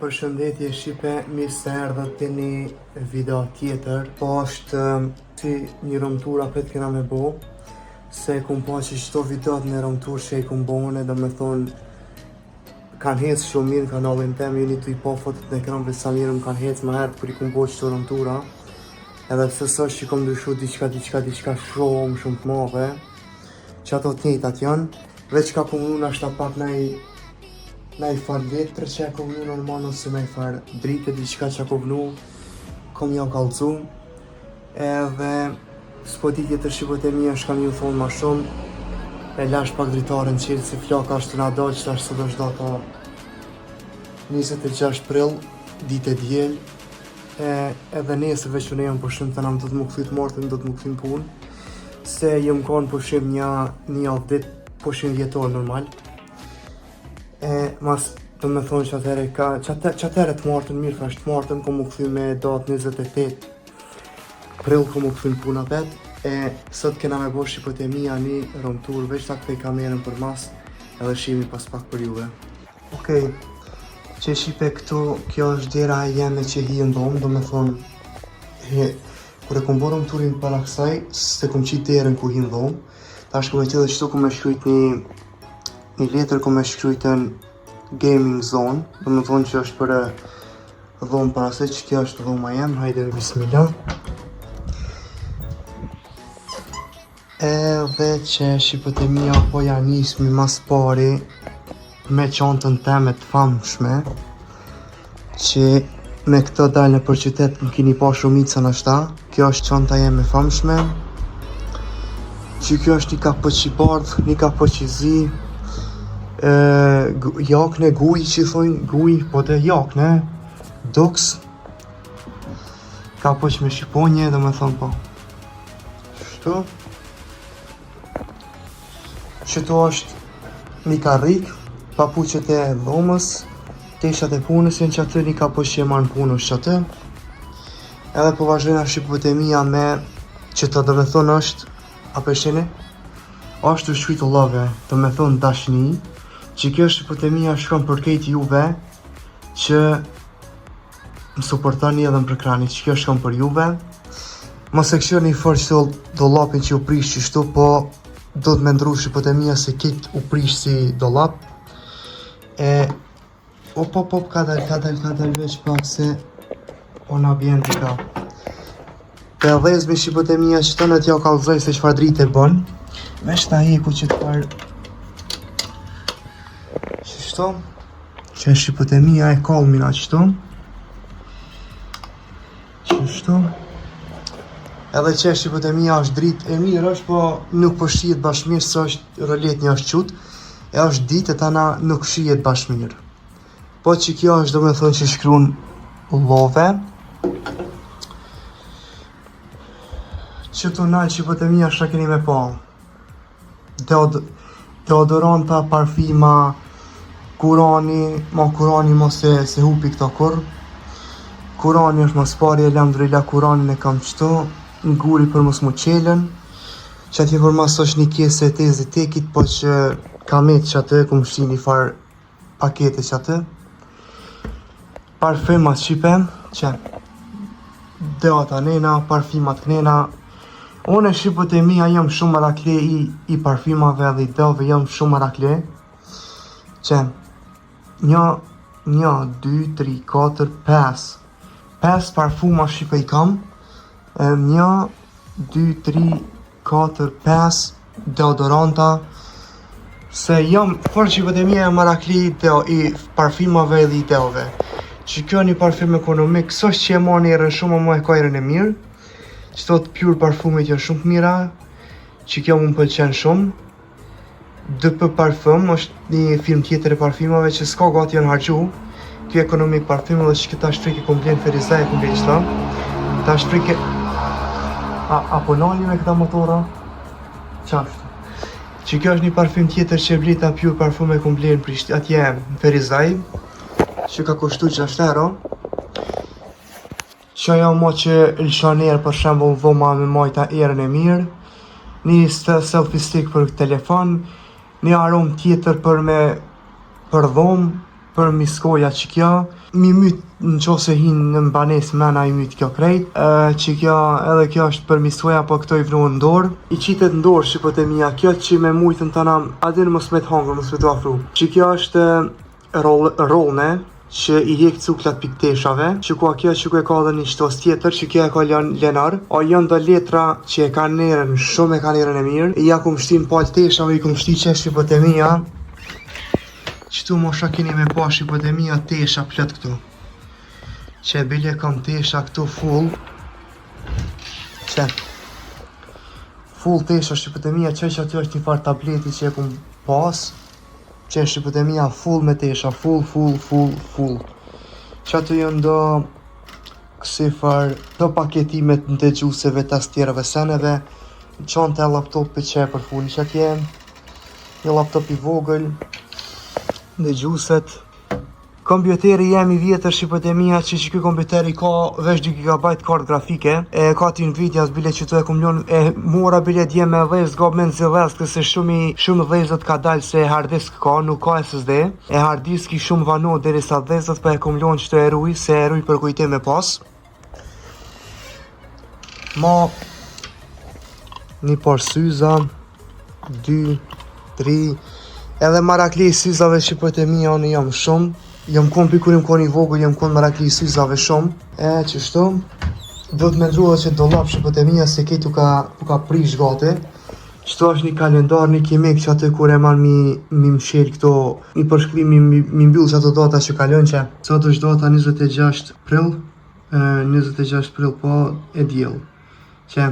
Përshëndetje Shqipe, mirë se erdhët te një video tjetër. Po është um, si një room tour apet kena me bo, se kum pa që qëto videot në room tour që i kum bo une, do me thonë, kanë hecë shumë mirë në kanalin tem, jeni tu i pa fotot në ekran veç sa mirë më kanë hecë ma herët kur i kum bo qëto room toura, edhe pse s'është që kom ndryshu diçka, diçka, diçka shumë, shumë të madhe, që ato të njëjtat janë, veç ka kum vnu nashta pak naj naj far letre që e kom vnu normal ose naj far drite diçka që kom vnu, kom jau kallzu, edhe s'po di tjetër shqipët e mija shka me ju thonë ma shumë, e lash pak dritaren qelë se flaka është tu na dalë që tash sot është data 26 prill, ditë e diel, E, edhe nesër veç unë jam pushim të nam do të më kthy të martën, do të më kthy në punë. Se jam kanë pushim një, një javë ditë, pushim vjetor normal. E, mas, do me thonë që atëherë ka, që atëherë të martën, mirë thash të martën, kom më kthy me datë 28 prill, kom më kthy në punë apet. E, sot kena me bo shqipët e mija një room tour, veç ta kthej kamerën për mas, edhe shihemi pas pak për juve. Okej, që shqipe këtu, kjo është dera e jeme që hi në dhomë, do me thonë, he, kur e kom bo room tourin para kësaj, se kom qitë derën ku hi në dhomë, tash kom e qit edhe qëtu kom e shkrujt një, një letër kom e shkrujtën gaming zone, do me thonë që është për dhomë para se që kjo është dhoma jem, hajde bismillah. Edhe që shqipët e mija po ja nismi mas pari me çantën teme të famshme që me këto dal nëpër qytet më kini pa shumica nashta kjo është çanta jeme e famshme që kjo është një kapuç i bardh, një kapuç i zi e, jakne, guj që i thojnë, guj, po dhe jakne duks kapuç me shqiponje dhe me thonë po Kështu. Qëtu është një karrik, papuqet e dhomës, teshat e punës janë qaty, një kapuç që e marr në punë është qaty. Edhe po vazhdojna shqipët e mija me qëto do me thonë është, a po e shihni? është tu shkrujt love, do me thonë dashni, që kjo shqipët e mija shkon për kejt juve, që më suportoni edhe më përkrahni, që kjo shkon për juve. Mos e këshirni fort qëto dollapin që u prish qështu, po do të me ndru shqipët e mija se kit u prish si dollap. E, op, op, op, ka dal, ka dal, ka dal veç pak se po na bjen dika. Të dhezmi shqipët e mija që të në t'jau kallzoj se çfarë drite bën. Veç ta heku që të parë. Qështu? Që shqipët e mija e kalmina qëtu. Qështu. Edhe që shqipët e mija është dritë e mirë është, po nuk po shihet bash mirë se është roletni është qut. E është ditë e tana nuk shihet bash mirë. Po që kjo është do me thonë që shkrun love. Qëtu nalë shqipët e mija shka keni me pa. Deod deodoranta, parfima, kurani, ma kurani mos e se hupi këto kurr. Kurani është mas pari, elhamdulillah kuranin e kam qëtu, nguri për mos mu qelën. Që atje për mas është një kese e tezi tekit, po që ka met që aty, kum shti një farë pakete që aty. Parfimat shqipe, që deot anena, parfimat knena. Unë shqipët e mija jam shumë marakli i, i parfimave dhe i deove, jam shumë marakli. Që një, një, dy, tri, katër, pes. Pes parfuma shqipe i kam. E, një, dy, tri, 4, 5 deodoranta se jam fort shqipët e mija jam marakli deo, i parfimave edhe i deove që kjo një parfim ekonomik s'është që e ma një erën shumë ama e ka erën e mirë qëto të pure parfumit janë shumë të mira që kjo më pëlqen shumë DP Parfum është një firmë tjetër e parfumave që s'ka gati janë harxhu. Ky ekonomik parfum dhe që tash frikë kom blen Ferizaj e kom blen qëta. Tash frikë a, a po nalni me këta motora? Qashtu. Që kjo është një parfum tjetër që e bleta Pure Parfum e kom blen Prishti, atje në Ferizaj, që ka kushtu 6 euro. Që ajo mo që lëshon erë për shembull dhoma me majta erën e mirë, një selfie stick për telefon, një aromë tjetër për me për dhomë, për miskoja që kjo, mi myt në qoftë se hin në banesë mena i myt kjo krejt, që kjo edhe kjo është për miskoja, po këto i vnohen në dorë. I qitet në dorë shqipët e mia, kjo që me mujtën të nam, a din mos me të hangër, mos me të afru. Që kjo është roll, rollne, që i hjek cuklat pikteshave, që kua kjo që ku e ka edhe një shtos tjetër, që kjo e ka lën Lenar, o janë do letra që e kanë nerën, shumë e kanë nerën e mirë, ja kum shti në palë teshave, i kum shti që shqipët e mia, Qëtu mosha keni me pa shqipët e mia tesha plot këtu. Që e bile kam tesha këtu full. Që full tesha shqipët e mia, që që aty është një farë tableti që e kum pas. Që shqipët e mia full me tesha, full, full, full, full. Që aty janë do kësi farë, do paketimet në dëgjuseve, tastierave, seneve, qanta e laptopit që e përfuni që atje, një laptop i vogël, dëgjuset, Kompjuteri jem i vjetër shqipët e mia që që ky kompjuter i ka veç 2 GB kartë grafike e ka të Nvidia bile që tu e kum lon e mora bile dje me dhez go me nxillës se shumë i shumë dhezët ka dal se hard disk ka nuk ka SSD e hard diski shumë vano derisa dhezët po e kum lon që të e ruj se e ruj për kujtim me pas Ma një par syza 2 3 edhe marakli i syzave shqipët e mia unë jam shumë jam kon pi kur jam kon i vogël jam kon marakli i syzave shumë e qështu do të me ndru edhe që dollap shqipët e mia se ketu ka, u ka prish gati Qëto është një kalendar, një kimik që aty kur e man mi, mi mshel këto, mi përshkrim, mi, mi, mi mbyll që ato data që kalojnë që sot është data 26 prill, e, 26 prill po e diell. Që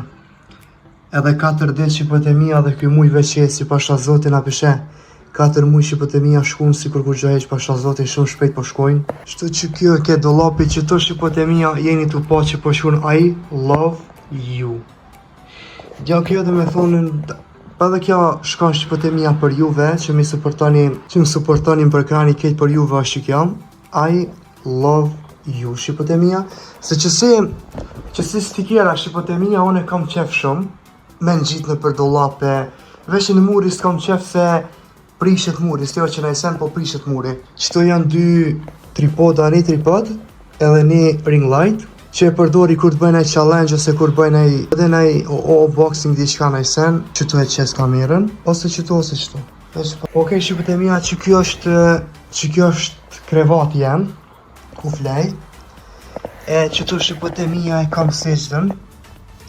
edhe 4 ditë shqipët e mia dhe ky muj veç e si pasha zotin a pishe. 4 muj shqipët e mia shkun si kur kur heq pasha zotin shumë shpejt po shkojnë. Kështu që kjo e ke dollapi që to shqipët e mia jeni tu pa që po shkruan I love you. Ja kjo dhe me thonë Pa edhe kjo shkon shqipët e mia për juve që mi suportoni që më suportoni për ekrani krejt për juve është që kjo I love you shqipët e mia se që si që si stikera shqipët e mia unë e kam qef shumë me ngjit në për dollape veç në muri s'kam qef se prishet muri, s'jo që najsen, po prishet muri. Qëto janë dy tripoda, një tripod edhe një ring light që e përdori kur të bëj naj challenge ose kur bëj naj edhe naj unboxing diçka naj sen, që të e qes kamerën, ose qëto ose qëto. Veç pa- Okej, shqipët e mia, që kjo është që kjo është krevati jem, ku flej. E që të shqipët e mia e kam sexhdën,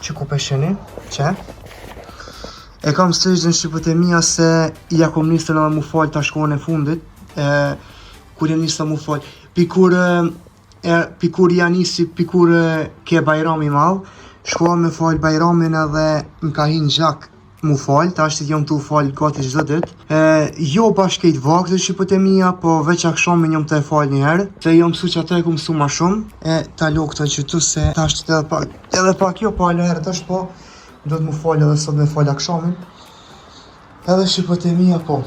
që ku pesheni, që? E kam sexhdën shqipët e mia se ja kom nisën edhe mu fal tash kohën e fundit, e, kur e nisa mu fal, pikur, e, pikur ja nisi, pikur e, ke Bajrami i madh, shkova me fal Bajramin edhe më ka hinë gjak mu fal, tash jam tu fal gati çdo ditë. E, jo bashkë krejt vaktet shqipët e mia, po veç akshamin jam të e fal një herë, se jam mësu që atë e ku mësu ma shumë. E ta lo këto që tu se tash edhe pak, edhe pak jo, po alo herë tash po, do të mu fal edhe sot me fal akshamin. Edhe shqipët e mia, po,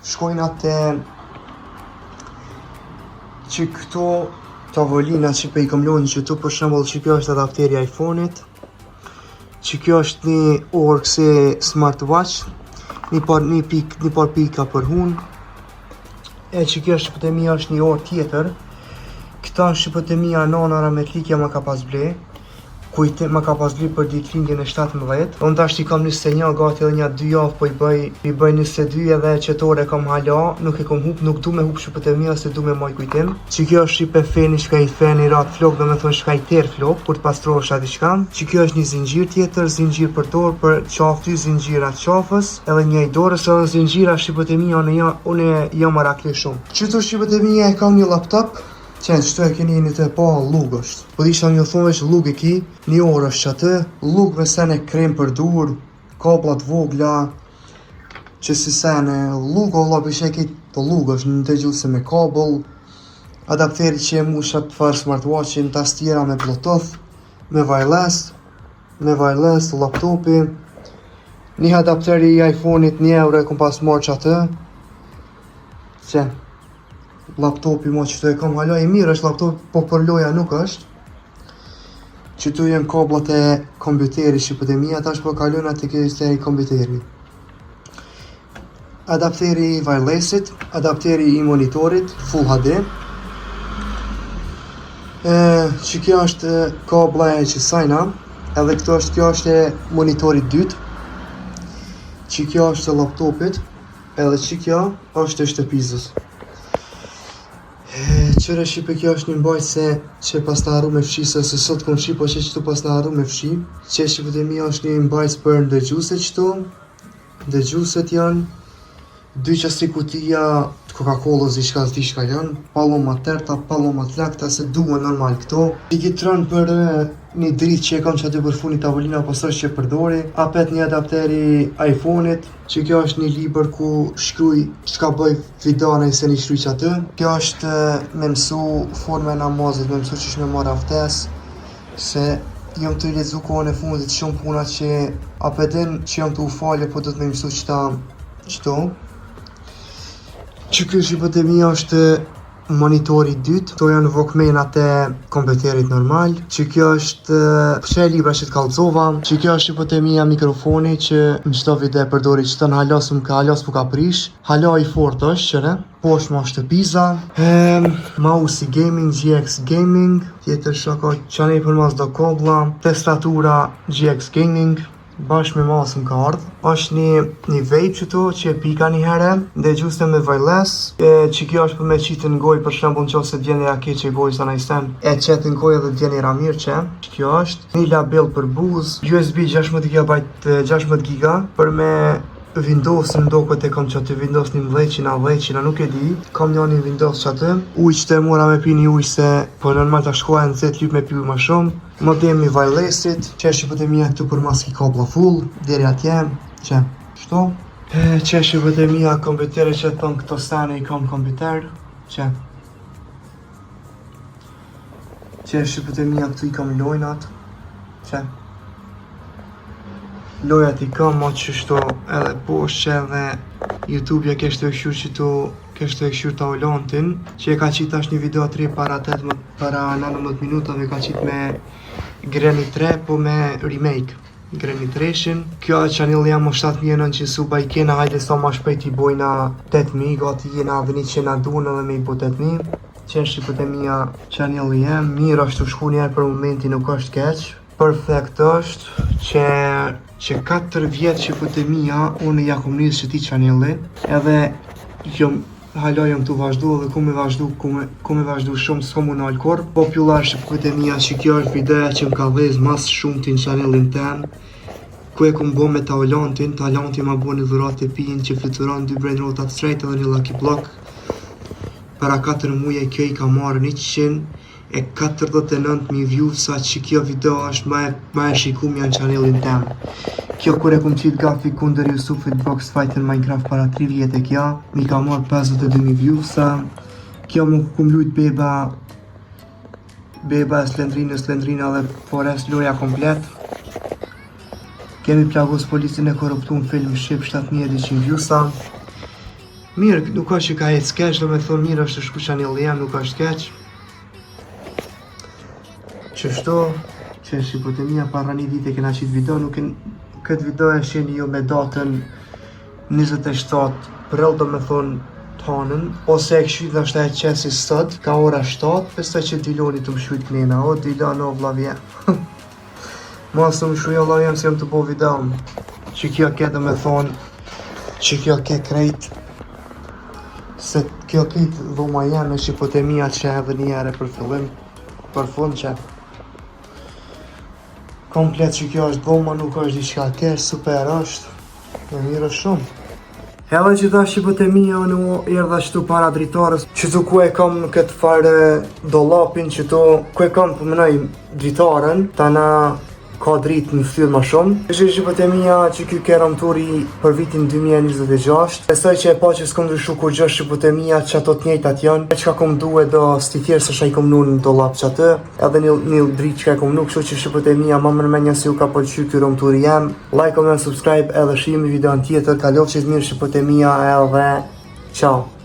shkojnë atë që këto tavolina që pe i kom lonë që tu për shembull që kjo është adapteri i iPhone-it, që kjo është një orë kësi smartwatch, një par, një pik, një par pika për hun, e që kjo shqipët e mia është një orë tjetër, këta shqipët e mia nana rahmetlikja ma ka pas ble, kujte ma ka pas ble për ditëlindjen e 17. Unë tash i kam 21, gati edhe një dy javë po i bëj, i bëj 22 edhe qetore kam hala, nuk e kom hup, nuk du me hup shqipët e mia se du me maj kujtim. Që kjo është shqipe feni, shka i feni rat flok, dhe me thonë shka i ter flok, kur të pastrohesh a diçka. Që kjo është një zinxhir tjetër, zinxhir për dorë, për qafë, dy zinxhira qafës, edhe një i dorës, edhe zinxhira shqipët e mia, unë jam, unë jam marakli shumë. Qëtu shqipët e mia e kam një laptop, Qenë, qëtu e keni një të e pa, llugë është. Po disha një thonë veç llugë e ki, një orë është që aty, llugë me sene krem për dur, kablat vogla, që si sene, llugë o vlla pishe ki të llugë është në të gjithë se me kabel, adapteri që e musha të farë smartwatchin, tastiera me bluetooth, me wireless, me wireless, laptopi, një adapteri i iPhone-it 1 euro e kom pas marrë që aty, që laptopi mo që të e kam hala i mirë është laptop, po për loja nuk është. Që tu janë kablat e kompjuterit shqipët e mia, tash po kalojnë atë ke se i kompjuteri. Adapteri i wirelessit, adapteri i monitorit, Full HD. E, që kjo është kabla e qësajna, edhe këto është kjo është e monitorit dytë, që kjo është e laptopit, edhe që kjo është e shtëpizës. Qëre shqipe kjo është një mbajtëse që pas të harru me fshi se se sot kom fshi po që qëtu pas të harru me fshi. Që shqipet e mi është një mbajtës për ndëgjuse qëtu. Ndëgjuset janë dy qësi kutia të Coca-Colës diçka s'di çka janë, palloma të erta, palloma të lagta se duhen normal këto. Digitron për një dritë që e kam që aty për fundi tavolina, po s'është që përdori. Apet një adapter i iPhone-it, që kjo është një libër ku shkruj çka bëj video në se një shkruj që aty. Kjo është me mësu formën e namazit, me mësu qysh me marrë avdes, se jam të lexu kohën e fundit shumë puna që apet din që jam të u falje, po do të me mësu qëta qëto. Që kjo shqipet e mia është monitori i dytë, këto janë Walkmanat e kompjuterit normal, që kjo është që e libra që të kallëzova, që kjo është shqipet e mia mikrofoni që në çdo video e përdori që të në hala s'më ka hala s'mu ka prish, hala i fort është qëre, poshtë ma shtëpiza, e, mouse i gaming, GX Gaming, tjetër shako që për mas do kobla, tastatura GX Gaming, bashkë me mouse më ka ardhë. Është një, një vape qëtu që e pika një herë, ndëgjuese me wireless, e, që kjo është për me qitë në gojë për shembull në qoftë se vjen era keq e gojës a sen, e qetë në gojë dhe të vjen era mirë që, që kjo është. Një label për buzë, USB 16 GB, 16 GB për me Windows në dokët e kam që aty Windows 11 a 10 nuk e di. Kam një një Windows që aty. Ujë që të e mora me pi një ujë se po normal ta shkoha në zetë lyp me pi ujë më shumë. Modemi wirelessit, që shqipet e mia këtu për maski kabla full, deri atje, që shto. E, që shqipet e mia kompjutere që thon këto sene i kam kompjuter, që Që shqipet e mia këtu i kam lojnat, që Lojat i kam ma qështo edhe poshtë që edhe YouTube ja keshte e këshyr që tu keshte e këshyr Taulantin që e ka qitë tash një video të re para 18 para 19 minutave ka qitë me Granny 3 po me remake Granny 3-shin. Kjo channel jam më 7900 suba i kena hajde sa ma shpejt i bojna 8000 gati jena edhe 100 na duhen edhe me i bo 8000 Qenë shqipet e mia channel jem mirë është të shku njerë për momentin nuk është keq perfekt është që që 4 vjet shqipet e mia unë ja kom nisë që ti channeli edhe jom hala jam tu vazhdu edhe ku me vazhdu ku me, ku me vazhdu shumë s'ko mu nal kurr popular shqipet e mia që kjo është videoja që më ka dhez mas shumë të në channelin tem ku e kom bo me Taulantin, Taulanti ma bo një dhuratë e pin që fluturon dy brainrota të straight edhe një lucky block para 4 muje kjo i ka marrë 149.000 views sa që kjo video është ma e, ma e shikumja në channelin tem. Kjo kur e kum qitë Gafi kundër Jusufit Box Fight në Minecraft para 3 vjetë e kjo, mi ka marrë 52.000 views sa kjo më kum lujt beba Beba e Slendrina, Slendrina dhe Forest loja komplet. Kemi plagos policin e korruptu në film shqip 7200 viewsa. Mirë, nuk është që ka ecë keq, do me thonë mirë është të shku channel jam, nuk është keq. Qështu, që shqipët e mia para një dite kena qitë video, nuk e, këtë video e sheni jo me datën 27 prill, do me thonë tanën, ose e këshyt dhe është e qesi sot, ka ora 7, besoj që Diloni të më shkujt knena, o Dilon, o vllavje. Mos të më shkruj o vllavje se jam të bo video. Që kjo ke do me thonë, që kjo ke krejt, se kjo krejt dhoma jeme shqipët e mia që edhe një herë për fillim, për fund që komplet që kjo është dhoma, nuk është diçka keq, super është, e mirë është shumë. Edhe që ta shqipët e mia, unë u erdha qëtu para dritarës, qëtu ku e kam këtë farë dollapin, qëtu ku e kam, po menoj, dritaren, ta na ka dritë në fytyrë më shumë. Kështu shqipët e mia që ky ke room touri për vitin 2026. Besoj që e pa që s'kom ndryshu kur gjë shqipët e mia që ato të njëjtat janë. E çka kom due do sti tjerë se i kom vnu në dollap që aty, edhe një, një dritë që e kom vnu, kështu që shqipët e mia ma mërmenja si u ka pëlqy ky room touri jem. Like, comment, subscribe edhe shihemi videon tjetër. Kalofshit mirë shqipët e mia edhe ciao.